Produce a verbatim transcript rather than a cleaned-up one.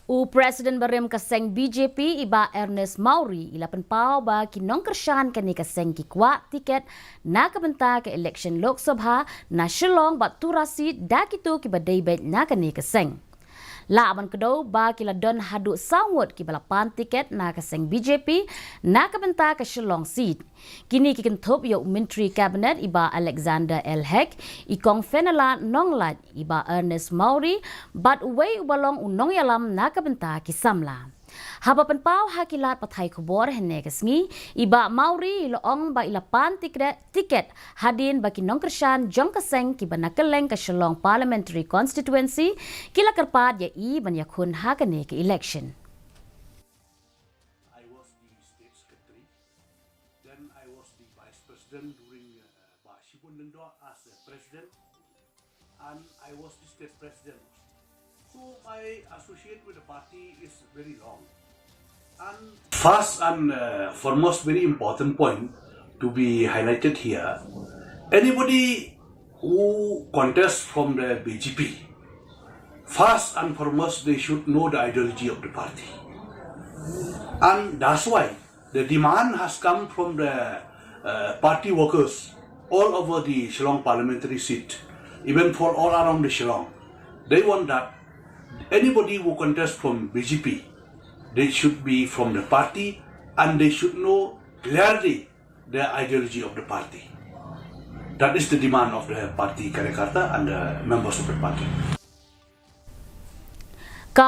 U President barim ka seng B J P i Bah Ernest Mawrie i la pynpaw ba ki nongkyrshan kane ka seng ki kwah tiket na ka bynta ka election Lok Sabha na Shillong bad tu ra seat da kito kiba dei beit na kane ka seng. La ban kdew ba ki la don haduh saw ngut kiba la pan tiket na ka seng B J P na ka bynta ka Shillong seat. Kine ki kynthup ïa u Myntri Cabinet i Bah Alexander L Hek, i Kong Fenella Nonglait, i Bah Ernest Mawrie, bad uwei uba long u nongïalam na ka bynta ki samla. Haba pynpaw ha ki lad pathai khubor hynne ka sngi, i Bah Mawrie i la ong ba i la pan tikre-, tiket hadien ba ki nongkyrshan jong ka seng kiba na kylleng ka Shillong Parliamentary Constituency ki la kyrpad ïa i ban ïakhun ha kane ka election. I was the state secretary. Then I was the vice president during uh, Bah Shibun Lyngdoh as the president. And I was the state president. So my associate with the party is very long. And first and uh, foremost, very important point to be highlighted here. Anybody who contests from the B J P, first and foremost, they should know the ideology of the party. And that's why the demand has come from the uh, party workers all over the Shillong parliamentary seat, even for all around the Shillong. They want that anybody who contests from B J P, they should be from the party and they should know clearly the ideology of the party. That is the demand of the party karyakarta and the members of the party.